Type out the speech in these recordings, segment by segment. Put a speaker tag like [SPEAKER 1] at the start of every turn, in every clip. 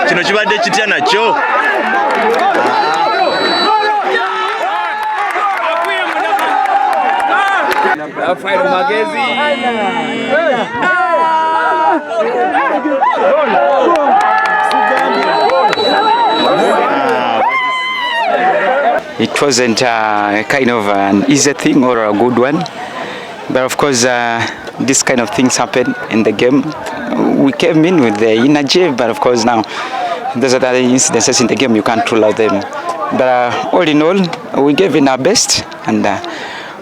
[SPEAKER 1] Kino kibadde kitya nakyo?
[SPEAKER 2] It wasn't kind of an easy thing or a good one, but of course this kind of things happen in the game. We came in with the energy, but of course now those are the incidences in the game, you can't rule out them. But all in all, we gave in our best, and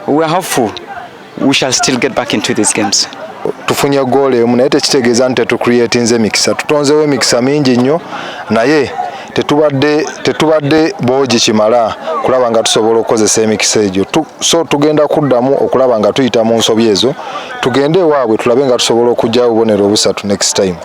[SPEAKER 2] we are hopeful we shall still get back into these games.
[SPEAKER 3] Tufunye goal emu, naye tekitegeeza nti tetucreatinze emikisa. Tutonzewo emikisa mingi nnyo, naye tetubadde boogi kimala kulaba nga tusobola okukozesa emikisa egyo. So tugenda kuddamu okulaba nga tuyita mu nsobi ezo, tugende ewaabwe tulabe nga tusobola okuggyawo obubonero obusatu next time.